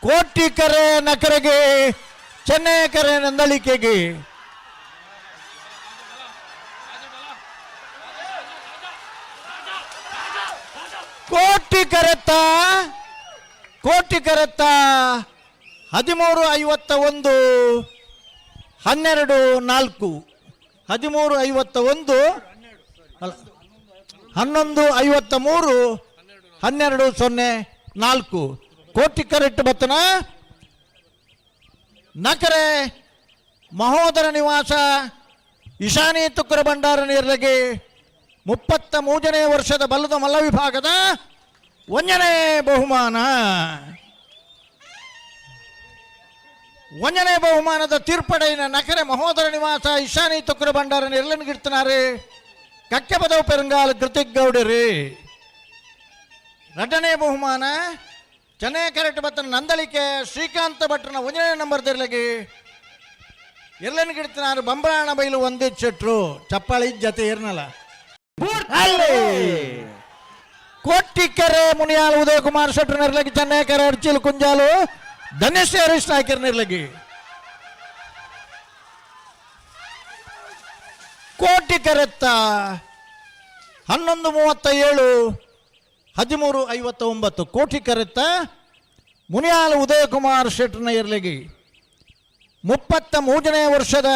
Kotikere ನಕರೆಗೆ, ಚೆನ್ನೈಕೆರೆ ನಂದಳಿಕೆಗೆ. ಕೋಟಿ ಕರೆತ್ತ, ಕೋಟಿ ಕರೆತ್ತ. 13:51, 12:04. 13:51, ಅಲ್ಲ, 11:53, 12:04. ಕೋಟಿ correct ಬತ್ತನ ನಕರೆ Mahodara ನಿವಾಸ ಇಶಾನಿ ತುಕ್ಕರ ಭಂಡಾರ ನೀರ್ಲಗೆ 33ನೇ ವರ್ಷದ ಬಲ್ಲದ ಮಲ್ಲ ವಿಭಾಗದ ಒಂದನೇ ಬಹುಮಾನ. ಒಂದನೇ ಬಹುಮಾನದ ತೀರ್ಪಡೆಯ ನಕರೆ ಮಹೋದರ ನಿವಾಸ ಇಶಾನಿ ತುಕ್ಕರ ಭಂಡಾರ ನಿರ್ಲನ್ಗಿಡ್ತಿನಾರೆ ಕಕ್ಕೆಪದವು ಪೆರಂಗಾಲ್ ಕೃತಿಕ್ ಗೌಡರಿ. ಎರಡನೇ ಬಹುಮಾನ ಚೆನ್ನೈ ಕರೆಕ್ಟ್ ಬತ್ತನ ನಂದಳಿಕೆ ಶ್ರೀಕಾಂತ ಭಟ್ರನ ಒಂದನೇ ನಂಬರ್ ತಿರ್ಲಗಿ ಎಲ್ಲನ್ ಗಿಡ್ತಿನಾರು ಬಂಬ್ರಾಣ ಬೈಲು ಒಂದೇ ಚೆಟ್ರು. ಚಪ್ಪಾಳಿ ಜೊತೆ ಇರ್ನಲ್ಲ ಅಲ್ಲಿ. ಕೋಟಿಕೆರೆ ಮುನಿಯಾಲ್ ಉದಯಕುಮಾರ್ ಶೆಟ್ಟರ್ ನಿರ್ಲಗಿ, ಚೆನ್ನೈಕೆರೆ ಅರ್ಚಿಲ್ ಕುಂಜಾಲು ಧನ್ಯಶ್ರೀ ಹರೀಶ್ ನಾಯ್ಕರ್ ನಿರ್ಲಗಿ. ಕೋಟಿ ಕರೆತ್ತ 11:37, 13:59. ಕೋಟಿ ಕರೆತ್ತ ಮುನಿಯಾಲ್ ಉದಯಕುಮಾರ್ ಶೆಟ್ಟರ್ನ ಇರ್ಲಿಗಿ 33ನೇ ವರ್ಷದ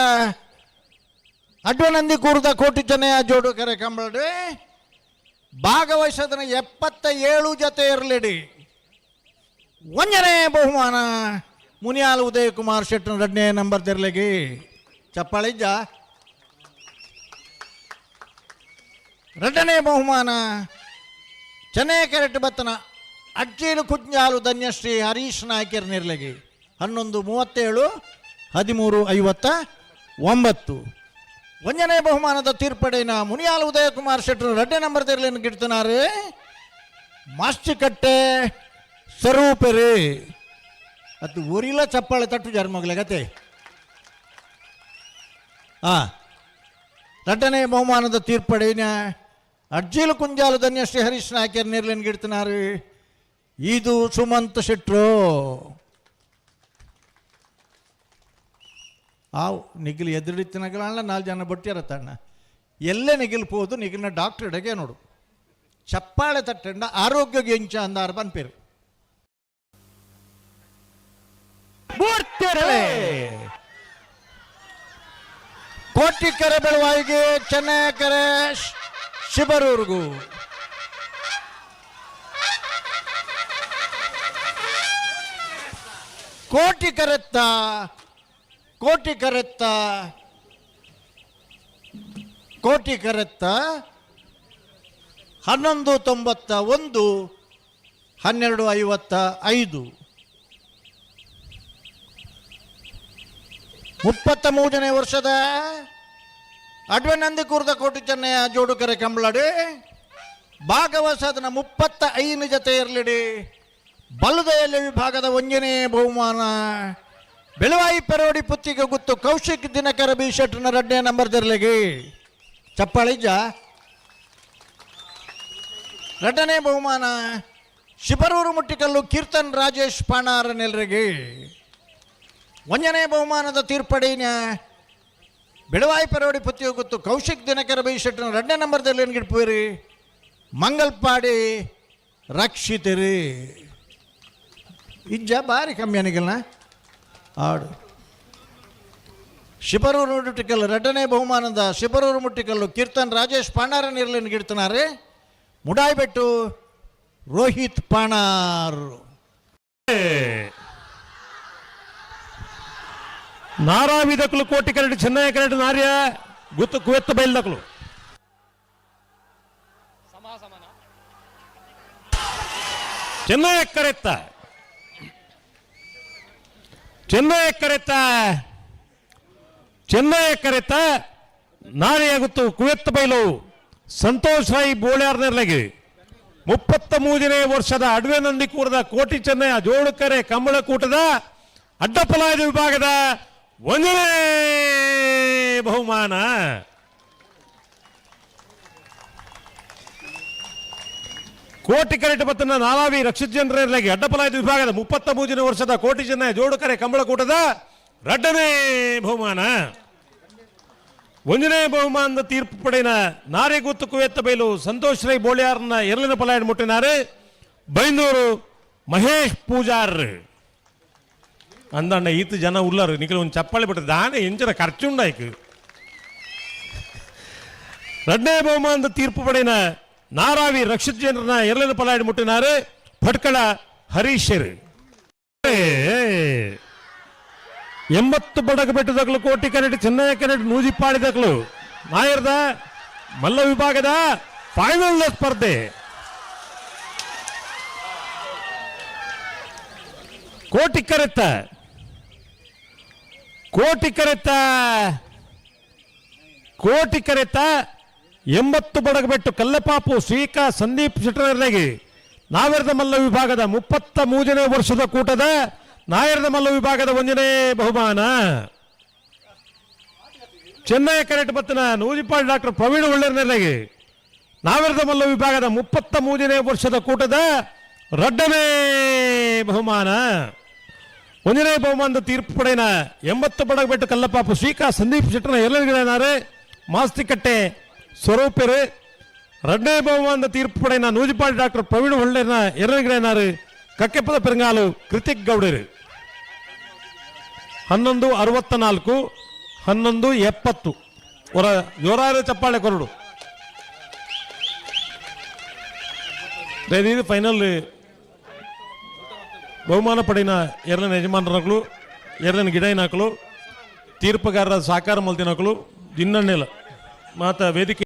ಅಡ್ವನಂದಿ ಕೂರ್ದ ಕೋಟಿ ಚೆನ್ನಯ್ಯ ಜೋಡು ಕೆರೆ ಕಂಬಳಡಿ ಭಾಗವಹಿಸದನ 77 ಜೊತೆ ಇರಲಿಡಿ ಒಂದನೇ ಬಹುಮಾನ ಮುನಿಯಾಲ್ ಉದಯಕುಮಾರ್ ಶೆಟ್ಟರ್ ಎರಡನೇ ನಂಬರ್ ತಿರ್ಲಿಗಿ. ಚಪ್ಪಾಳಿಜ್ಜ. ಎರಡನೇ ಬಹುಮಾನ ಚೆನ್ನೈ ಕೆರೆಟ್ ಬತ್ತನ ಅಜ್ಜೀಲು ಕುಂಜಾಲು ಧನ್ಯಶ್ರೀ ಹರೀಶ್ ನಾಯ್ಕರ್ ನಿರ್ಲಗಿ. 11:37, 13:59. ಒಂದನೇ ಬಹುಮಾನದ ತೀರ್ಪಡೆನ ಮುನಿಯಾಲ್ ಉದಯಕುಮಾರ್ ಶೆಟ್ಟರು ಎರಡನೇ ನಂಬರ್ ತಿರ್ಲಿನ ಗಿಡ್ತನಾರೆ ಮಾಸ್ತಿಕಟ್ಟೆ ಸ್ವರೂಪರೇ. ಅದು ಊರಿಲ್ಲ ಚಪ್ಪಾಳೆ ತಟ್ಟು ಜರ್ಮಗ್ಲೆ ಗತೆ. ಎರಡನೇ ಬಹುಮಾನದ ತೀರ್ಪಡೆನ ಅರ್ಜೀಲು ಕುಂಜಾಲು ಧನ್ಯಶ್ರೀ ಹರೀಶ್ ನಾಯ್ಕರ್ ನಿರ್ಲಿನ್ ಗಿಡ್ತನಾರು ಇದು ಸುಮಂತ್ ಶೆಟ್ರು. ಆವು ನಿಗಿಲು ಎದುರಿತ್ತಿನಗಳಲ್ಲ ನಾಲ್ಕು ಜನ ಬಟ್ಟಿಯರ ತಣ್ಣ ಎಲ್ಲೇ ನಿಗಿಲು ಪೋದು ನಿಗಿಲಿನ ಡಾಕ್ಟರ್ ಅಡಗೆ ನೋಡು. ಚಪ್ಪಾಳೆ ತಟ್ಟಂಡ ಆರೋಗ್ಯಗೆ ಎಂಚ ಅಂದಾರ ಪನ್ಪೇರು. ಕೋಟಿಕೆರೆ ಬೆಳವಾಯಿಗೆ, ಚೆನ್ನೈಕೆರೆ ಶಿಬರೂರ್ಗು. ಕೋಟಿ ಕರೆತ್ತ, ಕೋಟಿ ಕರೆತ್ತ, ಕೋಟಿ ಕರೆತ್ತ. 11:91, 12:55. 33ನೇ ವರ್ಷದ ಅಡ್ವನಂದಿ ಕೂರ್ದ ಕೋಟಿ ಚೆನ್ನಯ್ಯ ಜೋಡುಕರೆ ಕಂಬಳಡಿ ಭಾಗವಸದನ 35 ಜೊತೆ ಇರಲಿಡಿ ಬಲ್ಲದೆಯಲ್ಲಿ ವಿಭಾಗದ ಒಂದನೇ ಬಹುಮಾನ ಬೆಳವಾಯಿ ಪೆರೋಡಿ ಪುತ್ತಿಗೆ ಗುತ್ತು ಕೌಶಿಕ್ ದಿನಕರ ಬಿ ಶೆಟ್ಟರ್ನ ಎರಡನೇ ನಂಬರ್ ತಿರ್ಲಿಗಿ. ಚಪ್ಪಾಳಿಜ್ಜ. ಎರಡನೇ ಬಹುಮಾನ ಶಿಬರೂರು ಮುಟ್ಟಿಕಲ್ಲು ಕೀರ್ತನ್ ರಾಜೇಶ್ ಪಾಣಾರ ನೆಲ್ರಿಗೆ. ಒಂದನೇ ಬಹುಮಾನದ ತೀರ್ಪಡಿನ ಬೆಳವಾಯಿ ಪೆರೋಡಿ ಪುತ್ತಿಗೆ ಗುತ್ತು ಕೌಶಿಕ್ ದಿನಕರ ಬಿ ಶೆಟ್ಟರ್ನ ಎರಡನೇ ನಂಬರ್ದಲ್ಲಿ ಏನ್ಗಿಡ್ಪುವಿರಿ ಮಂಗಲ್ಪಾಡಿ ರಕ್ಷಿತರಿ. ಇಜ್ಜ ಬಾರಿ ಕಮ್ಮಿ ಅನಿಗಲ್ನ ಆಡು. ಶಿಬರೂರು ಮುಟ್ಟಿಕಲ್ಲು ಎರಡನೇ ಬಹುಮಾನದ ಶಿಬರೂರು ಮುಟ್ಟಿಕಲ್ಲು ಕೀರ್ತನ್ ರಾಜೇಶ್ ಪಾಣಾರ ನೀರ್ಲಿನ ಗಿಡ್ತನಾರೆ ಮುಡಾಯ್ಬೆಟ್ಟು ರೋಹಿತ್ ಪಾಣಾರ್. ನಾರಾವಿದಕಲು ಕೋಟಿ ಕರಡಿ ಚೆನ್ನೈ ಕರಡಿ ನಾರ್ಯ ಗುತ್ತು ಕುವೆತ್ತ ಬೈಲ್ದಕಲು. ಚೆನ್ನೈ ಕರೆತ್ತ, ಚೆನ್ನೈ ಕರೆತ್ತ, ಚೆನ್ನೈ ಕರೆತ್ತ ನಾರ್ಯ ಗುತ್ತು ಕುವೆತ್ತ ಬೈಲು ಸಂತೋಷ್ ರಾಯ್ ಬೋಳ್ಯಾರ್ ನೆರ್ಲಗಿ 33ನೇ ವರ್ಷದ ಅಡ್ವೆ ನಂದಿಕೂರದ ಕೋಟಿ ಚೆನ್ನಯ್ಯ ಜೋಡುಕರೆ ಕಂಬಳಕೂಟದ ಅಡ್ಡಪಲಾಯದ ವಿಭಾಗದ ಒಂದನೇ ಬಹುಮಾನ. ಕೋಟಿ ಕರೆಟ್ ಬತ್ತನ ನಾಲಾವಿ ರಕ್ಷಿತ್ ಜನರಿಗೆ ಅಡ್ಡಪಲಾಯದ ವಿಭಾಗದ 33ನೇ ವರ್ಷದ ಕೋಟಿ ಜನ ಜೋಡುಕರೆ ಕಂಬಳಕೂಟದ ರಡ್ಡನೇ ಬಹುಮಾನ. ಒಂದನೇ ಬಹುಮಾನದ ತೀರ್ಪು ಪಡೆಯನ ನಾರೆಗೂತ್ತು ಕುವೆತ್ತ ಬೈಲು ಸಂತೋಷ್ ರೈ ಬೋಳಿಯಾರ್ನ ಎರಲಿನ ಪಲಾಯನ ಮುಟ್ಟಿನಾರು ಬೈಂದೂರು ಮಹೇಶ್ ಪೂಜಾರ್. ಅಂದಣ್ಣ ಈತ ಜನ ಉಳ್ಳಾರು ನಿಖಲ್ ಒಂದು ಚಪ್ಪಾಳೆ ಬಿಟ್ಟರೆ ದಾನೆ ಎಂಚನ ಖರ್ಚುಂಡಾಯ್ಕು. ಎರಡನೇ ಬಹುಮಾನದ ತೀರ್ಪು ಪಡೆಯನ ನಾರಾವಿ ರಕ್ಷಿತ್ ಜನರನ್ನ ಎರಲಿನ ಪಲಾಯನ ಮುಟ್ಟಿನಾರು ಭಟ್ಕಳ ಹರೀಶರು. 80 ಬಡಗ ಬೆಟ್ಟದಕ್ಲು ಕೋಟಿ ಕರೆಟ್ ಚೆನ್ನೈ ಕರೆಟ್ ನೂಜಿಪಾಡಿದಕ್ಲು ನಾಯರ್ದ ಮಲ್ಲ ವಿಭಾಗದ ಫೈನಲ್ ಸ್ಪರ್ಧೆ. ಕೋಟಿ ಕರೆತ್ತ, ಕೋಟಿ ಕರೆತ್ತ, ಕೋಟಿ ಕರೆತ್ತ 80 ಬಡಗಬೆಟ್ಟು ಕಲ್ಲಪಾಪು ಶ್ರೀಕಾ ಸಂದೀಪ್ ಶೆಟ್ಟರ್ಲಾಗಿ ನಾವೆರದ ಮಲ್ಲ ವಿಭಾಗದ 33ನೇ ವರ್ಷದ ಕೂಟದ ನಾಯರದ ಮಲ್ಲ ವಿಭಾಗದ 1ನೇ ಬಹುಮಾನ. ಚೆನ್ನೈ ಕರೆಟ್ ಬತ್ತಿನ ನೂಜಿಪಾಲ್ ಡಾಕ್ಟರ್ ಪ್ರವೀಣ್ ಒಳ್ಳೆರ್ನೆಲೆಗೆ ನಾವೆರದ ಮಲ್ಲ ವಿಭಾಗದ 33ನೇ ವರ್ಷದ ಕೂಟದ ರಡ್ಡನೇ ಬಹುಮಾನ. 1ನೇ ಬಹುಮಾನದ ತೀರ್ಪು ಪಡೆಯನ 80 ಬಡಗಬೆಟ್ಟು ಕಲ್ಲಪಾಪು ಶ್ರೀಕಾ ಸಂದೀಪ್ ಶೆಟ್ಟರ್ನ ಎಲ್ಲರಿಗಿದ್ದಾರೆ ಮಾಸ್ತಿಕಟ್ಟೆ ಸ್ವರೂಪರು. ರಡ್ಡನೇ ಬಹುಮಾನದ ತೀರ್ಪು ಪಡೆಯನ ನೂಜಿಪಾಲ್ ಡಾಕ್ಟರ್ ಪ್ರವೀಣ್ ಹೊಳ್ಳೆರ್ನ ಎರಗಿಡನಾರು ಕಕ್ಕೆಪದ ಪೆರಂಗಾಲು ಕೃತಿಕ್ ಗೌಡರು. 11:64, 11:70. ಹೊರ ಜೋರಾದ ಚಪ್ಪಾಳೆ ಕೊರಡು. ಇದು ಫೈನಲ್ ಬಹುಮಾನ ಪಡಿನ ಎರಡನೇ ಯಜಮಾನರಾಗ್ಲು, ಎರಡನೇ ಗಿಡೈನಾಕಲು, ತೀರ್ಪುಗಾರರ ಸಾಕಾರ ಮಲ್ತಿನಕಲು ದಿನ್ನಣ್ಣೆಲ ಮಾತ ವೇದಿಕೆ.